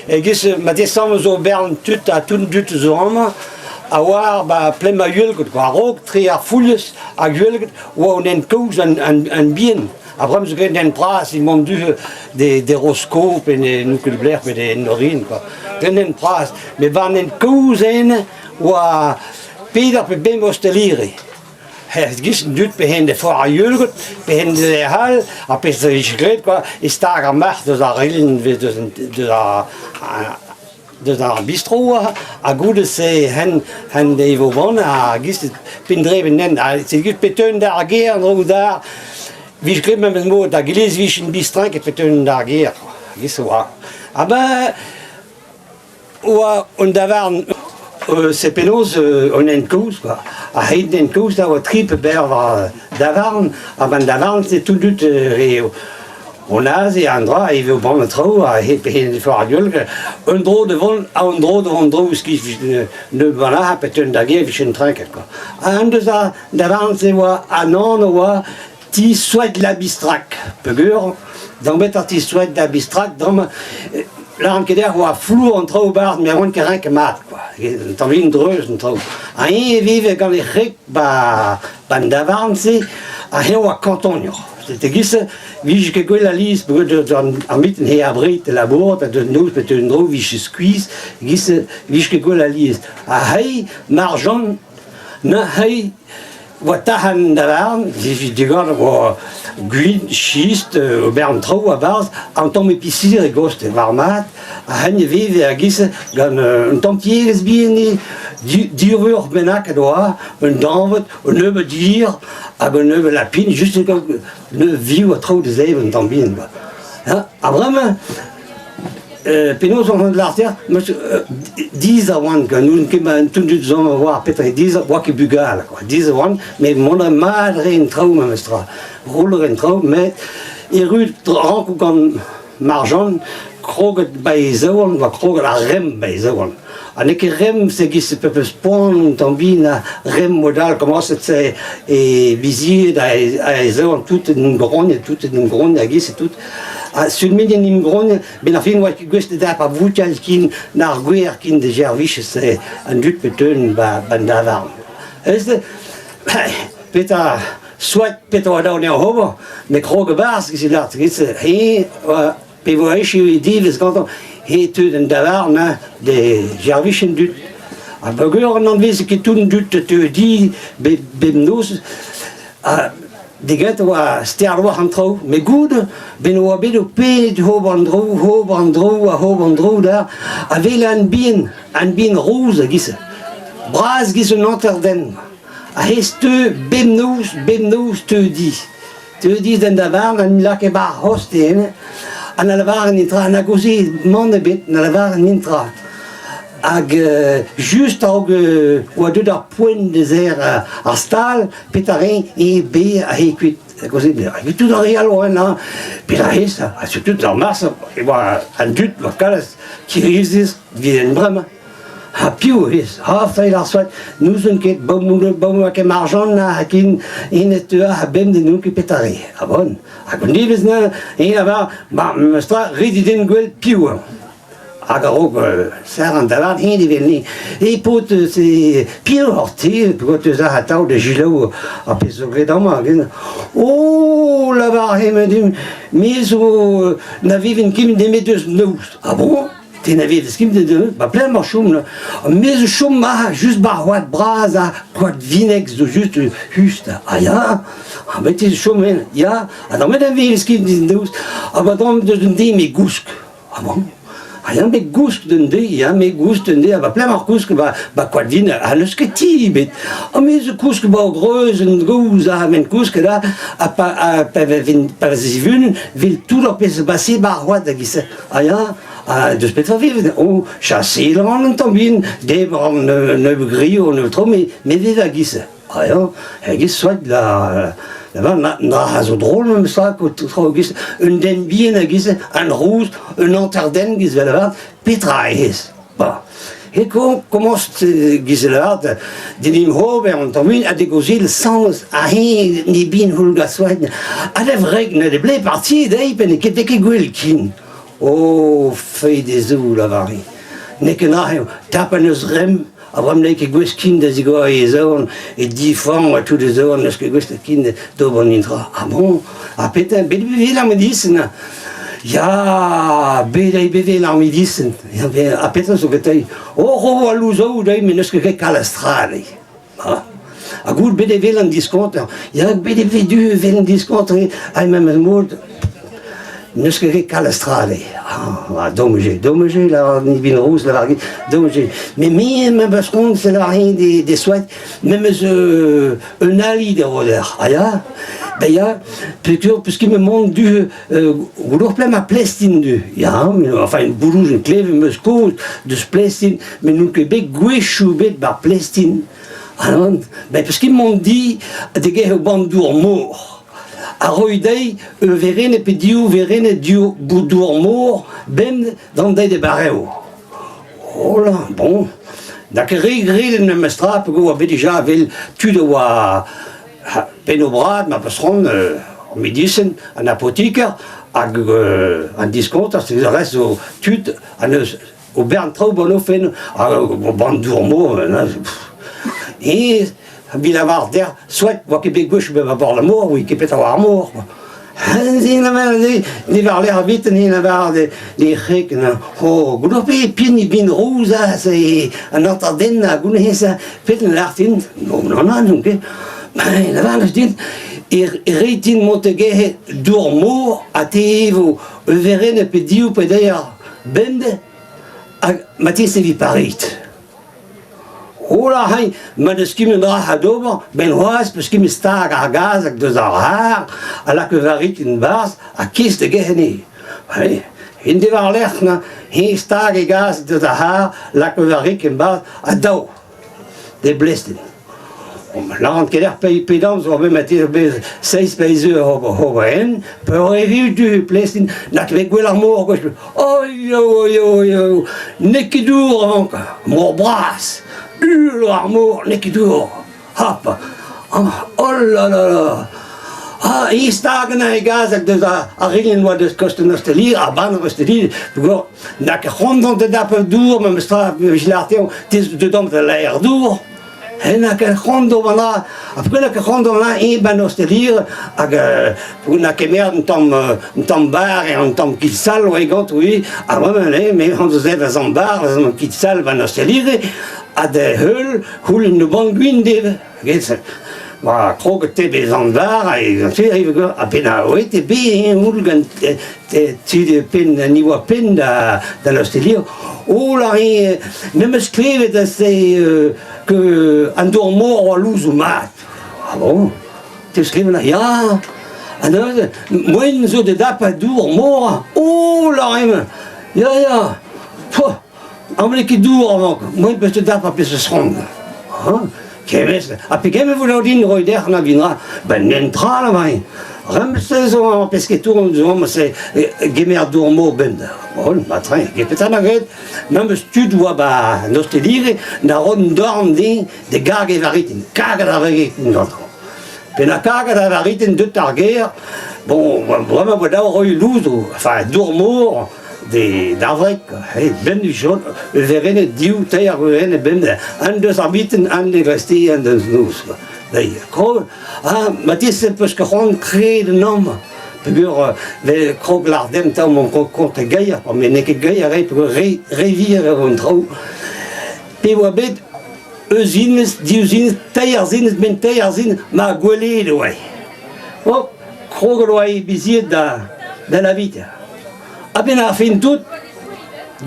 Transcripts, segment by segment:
E-giz ma desamm zo bern tud ha tout an dud zo amañ a oar ba plemp a Uhelgoed kwa. A-raok tre ar Fouilhez hag Uhelgoed oa un hent kozh an, an, an bihan. Ha bremañ zo graet un hent bras evit mont du de, de Rosko pe ne n'on ket blec'h pe de Norin kwa. Un hent bras. Met war an hent kozh ene oa peder pe bemp osteliri. E-giz an dud pe hen de foar ar Yeulgoed, pe hen de lec'h all, ar pezh a vije graet kwa, e stag ar marc'h deus ar rilhenn vez deus an deus ar deus ar bistro ha goude-se hen hen devo bann ha giz p'en-dreven hent ha setu pe teunt d'ar gêr an dro d'ar vije graet memes mod da glez 'vijen bistrinket pe teunt d'ar gêr kwa, giz oa. Ha ben Oa un davarn c'est penaos un hent kozh kwa. A-hed hent kozh da oa tri pe bevar davarn ha ban davarn-se tout dud re on aze an dra e vo bann traoù ha hep hen foar ar Un dro da vont ha un dro da vont dro skiz ne banac'h pe teun da gêr 'vijen trinket kwa. Ha un deus ar davarn-se oa an anv oa Ti Soued la Bistrak peogwir daonet ar ti Soued la Bistrak dam lâran ket deoc'h oa flour an traoù 'barzh met oant ket renket mat kwa un tamm dreuz an traoù ha eñ e veve gant e c'hreg 'ba 'ba an davarn-se ha eñ oa kantoniour setu e-giz-se 'vije ket gwell alies peogwir ar mintin he abred e labourat ha deus noz betek un dro 'vije skuizh e-giz-se 'vije ket gwell alies ha hei Marjan neuze Oa tachenn davarn, digant oa gwin, chist, ober an traoù a-barzh, an tamm episir e goste war mat, ha hen e veve a-giz gant un tamm tiegezh bihan eo, div eur bennak oa, un dañvad, un nebeud hir hag un nebeud lapin, just nebeud vioù ha traoù da zebriñ un tamm bihan kwa. Ha bremañ Penaos on lâr deoc'h, diz a oan gant n'ouzon ket ma tout dud zo oar petra eo diz, oa ket bugale quoi. Diz a oan, met mont a mat re en traoù memestra. Roll en traoù, met erru rankoù gant Marjan kroget ba e zaouarn, oa kroget ar remm ba e zaouarn. Ha n'eo ket remm se giz pepeus poan un tamm bihan ha remm mod all komañset se e bizied ha e zaouarn tout en grogn, tout en grogn a-giz tout. Ha sul min en em grogn Ben ar fin oa ket gouest da pa voutal kin ar gwer kin da servij an dud pe teun ba an davarn. Ez petra soit petra oa dav dezhañ ober, met krog a-barzh giz lâret giz he pe vo echu e devezh gantañ he teu d'an davarn hein, da servij an dud. Ha peogwir n'anveze ket tout an dud teu di bemnoz ha Deget oa stern war an traoù, met goude, ben oa bet o ped ober an dro, ober an dro ha ober an dro da, a wele an bihan, an bihan roz a-giz-se. Bras 'giz un hanter-den. Ha hezh teu bemnoz, bemnoz teu di. Teu di d'an davarn ha lakae 'ba ar c'hoste ene, ha na lavaren netra, na gaozeet mann ebet, na lavaren netra. Hag just a-raok oa deuet ar poent da serr ar stal, Petra 'reñ e be aze kuit Hag tout ar re all oa ennañ Petra rez ha surtout d'ar mars e oa an dud oa kalz kiriziz evit en bremañ. Ha piv rez? Ha fail ar soad, n'ouzon ket, baoù oa ket marjant ha ken hennezh teua ha bemdez n'on ket petra re. Ha bon, hag an devezh neuze, eñ a var, ma memes tra, ret eo din gwell piv eo. Hag a-raok serr an davarn hen evel-ni. E paotr se piv oc'h te peogwir teus atav da selaou ar pezh zo graet amañ hag Oh lavar hemañ din me zo na vevin ket nemet eus noz. Ah bon? Te na vevez ket nemet eus Ba pelec'h emañ chom là? Me zo chom aze just 'ba ar c'hoad bras ha koad Vineg zo just just. Ah ya? Ah met te zo chom en ya? Ha damet na vevez ket nemet noz. Ah ba dam deus un den me gousk. Ah bon? Ah ya, me gousk d'un deiz, ya, me gousk d'un deiz, ha ba pelec'h ar kousk ba, ba Koadvin, ha n'eus ket ti ebet. Ha me zo kousk ba greuz un gouz ha men kousk da, ha pa, ha pa vin, pa zivun, vil tout ar pezh base ba ar c'hoad da giz. Ah ya, ha deus petra vivet? Oh, chaseal an un tamm bihan, debr an nebeut grio, an nebeut traoù, me, me vev a giz. Ah ya, e-giz soit la là-bas, na zo drôle memes tra, traoù e-giz un den bihan a-giz un rouz, un hanter-den giz lavaret, petra eo Ba, he komañs giz lavaret d'en em ober an tamm ha degouzil sans ha heñ ne bin houl gasoet ha da wreg ne ble parti dezhi pe n'eo ket ket gwell kin. Oh, feiz dezho, lavare. N'eo ket nac'h eo, tap en deus remm, ha bremañ n'eo ket gouest ken da zigoriñ e zorn, e diform ha tout e zorn, n'eus ket gouest ken d'ober netra. Ah bon? Ha petra, bet eo bet ar medisin? Ya, bet eo bet ar medisin. Ha petra zo gantañ? Oh, oh, al louzaou dezhi, met n'eus ket graet kalz tra dezhi. Ha goût bet e vel an diskonter. Ya, bet e vez du evel an diskonter, ha memes mod n'eus ket ket kalz tra dezhe. Ah, domaj eo, domaj eo, lavar Nivin Rouz, lavar domaj eo. Mais me, memes kont, se lavar des, des souhaits, memes un ali da ober. Ah ya, ben ya, peogwir, puisque me mont du goulour p'lem ar Plestin du. Ya, enfin, goulouz un klev meus kozh deus Plestin, met n'on ket bet gwechoù bet bar Plestin. Alors, ben, parce qu'ils m'ont dit degeher ban dour mor. A roi dezhi ur verenn pe div verenn div dour mor bemdez d'an deiz de barev. Oh là, bon. Da ket re graet memes tra peogwir oa bet dija evel tud a oa pennoù-bras ma peus c'hoant ar medisin, an apotiker hag an diskonter, c'est le reste zo tud ha neus o bern traoù bon o fenn hag o bann dour-mor e vi lavar der soit oa ket bet gwech bet war la mor oui ket petra war ar mor ne war-lerc'h ebet ne lavar ne c'hreg oh gouloù pe pin bin rouz se an hanter-den ha gounez pet ne lârtin non non non non ket ben lavar din e reit din mont gehe dour mor ha te evo ur pe div pe deir bemdez hag matez evit parit. Hola hein, ma n'eus ket un dra d'ober, ben c'hoazh peus ket stag ar gazeg deus ar c'harr, a lak ur varikenn barzh ha kez da gerc'henniñ. Allez, en de war-lerc'h na, heñ stag e gazeg deus ar c'harr, lak ur varikenn barzh ha dao d'e blestin. Lâran ket er pedaos oa bet ma bet seizh peiz eur ober en, peurerriv du Plestin, na ket gwell ar mor gwech. Oi, oi, oi, oi, n'eo ket dour a vank, mor bras, uhel ar mor, n'eo ket dour. Hop, oh là là là. Ah, e stag anezhañ e gazeg deus ar ringenn oa deus kost an Ostelir, ar bann an Ostelir, n'a ket c'hoant dont da dap dour, memes tra, vije lâret dezhañ, te zo deut da laer dour. Hen a ket c'hoant d'ober la, ha perak a ket c'hoant d'ober la, eñ 'ba 'n ostelir hag na kemeret un tamm bar et un tamm kig sall oa ganto ivez, ha bremañ neuze me c'hoant zo zev a zamm bar, a zamm kig sall 'ba 'n ostelir ha da heul c'houlenn o bann gwin dezhe. Ba kroget te bezan var ha penaos te bet houl gant tud penn ni oa penn da da l'ostelir oh la me 'm eus klevet aze que an dour-mor oa louzoù mat ah bon te eus klevet ya ha neuze moaien zo da dapañ dour-mor oh la ya ya Amañ n'eo ket dour amañ, moaien 'peus da dapañ pezh 'eus c'hoant. Hein Kemez, ha pegement e vo dav din roiñ dec'h na vin ra? Ben netra lavarin. Rem-se zo amañ pesketour zo amañ se gemer dour mor bemdez. Bon, matre, get petra 'ma graet? Memes tud oa ba an osteliri na roont dorn din da garg e varitin. Karget ar varitin gantañ. Pe na karget ar varitin deut ar gêr, bon, bremañ 'vo dav roiñ louzoù, enfin dour mor, d'ar wreg, he benn jaun, e verennet div, teir verennet bemdez, un deus ar mintin, un de gresti, un deus noz. Krog, ah, ma tese peus ket c'hoant kred an amañ. Peogwir vez krog lardem tamm on kont geier, met n'eo ket geier re, peogwir re, re vir eo an traoù. Pe oa bet eus zinez, div zinez, teir zinez, ben teir zinez, ma gwelet oa. Oh, kroget oa e bizied da, da la vite. A-benn ar fin tout,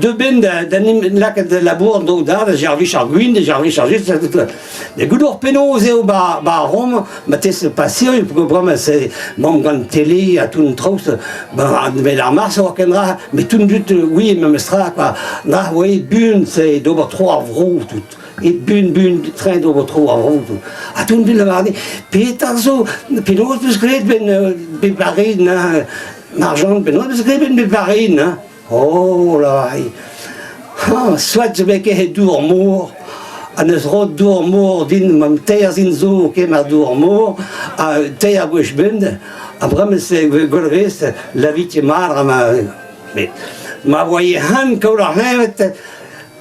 deu benn da, da lakaat da labourat d'o dad, da servij ar gwin, da servij ar just, da goût oc'h penaos eo ba, ba Rome, ma tez pas sirius, peogwir bremañ c'est mamm gant télé ha tout an traoù, ba, met ar mars oa ken ra, met tout an dud oui memes tra quoi, na oui buan c'est d'ober tro ar vro tout, et buan buan train d'ober tro ar vro tout. Ha tout an dud lavar dit, petra zo, penaos peus graet ben, bet barret na Marjan, penaos 'peus klevet bet parin, hein? Oh là, ah, soit zo bet ket dour mor, ha neus roet dour mor din, mam teir zin zo kemer dour mor, ha teir gwech bemdez, ha bremañ se gwell rez, lavit mat ra ma... Met... Ma oa e-han kaout ar c'hleñved,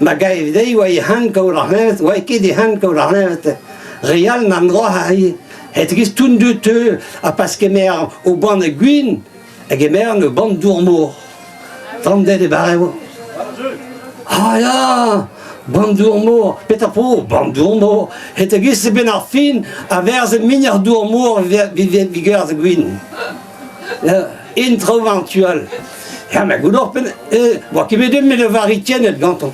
ma gae dezhi oa e-han kaout ar c'hleñved, oa ket e-han kaout ar c'hleñved. Re all n'an droa ivez. E-giz tout dud teu ha pas kemer o banne gwin, a gemer o bann dour-mor. Tamm det e barev. Ah ya! Bann dour-mor, petra po? Bann dour-mor. E-giz e benn ar fin a verzh mign ar dour-mor evit gwerzh gwin. En traoù war an tu all. Ya, met goût oc'hpenn, oa ket bet met ur varitennet gantañ.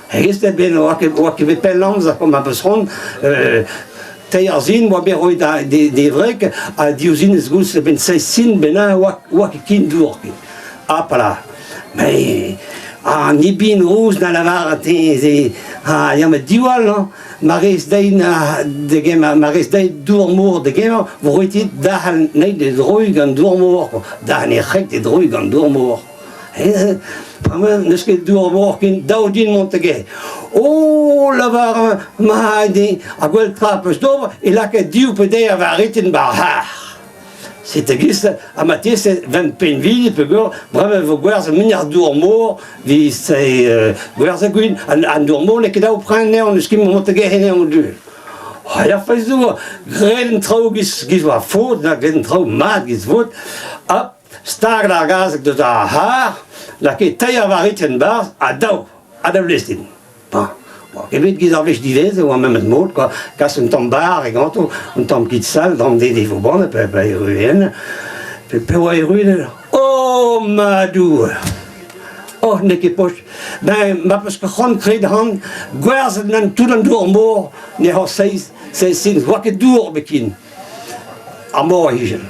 Hegezh ben oa ket oa ket bet pell amzer ma peus c'hoant. Teir zin oa bet roet d'e wreg ha div zin ez goust benn seizh sin bennak oa oa ket ken dour ken. Hopala. Mais an ibin rouz na lavaret se ha ya met diwall hañ. Ma rez dezhi degemer, ma rez dezhi dour-mor degemer, vo roet dit dac'h anezhi d'e droiñ gant dour-mor, dac'h ne c'hreg d'e droiñ gant dour-mor. N'eus ket dour-mor ken, dav din mont da gêr. Oh, lavar ma din, ha gwell tra peus d'ober, e lakaet div pe deir varitenn 'ba ar c'harr. Setu giz ha marteze vent pinvidik peogwir bremañ e vo gwerzhet muioc'h dour-mor evit gwerzhañ gwin. An dour-mor n'eo ket dav prenañ anezhañ, n'eus ket mont da gerc'h anezhañ du. Ha ya feiz zo, graet an traoù giz giz war faot, na graet an traoù mat giz faot, ha staget ar gazeg deus ar c'harr, lakaet teir varitenn 'barzh ha daou, ha daou lez din. Bon, ket giz ar wech diwezhañ e oa memes mod kwa, kas un tamm bar ganto, un tamm kig sall, tamm dede vo banne pe pe erru en, pe pe oa erru en, oh ma Doue! Oh, n'eo ket poch. Ben, ma peus ket c'hoant kred han, gwerzhet nan tout an dour mor, ne c'hor seizh, seizh sin, oa ket dour bekin. Ar mor e-kichen.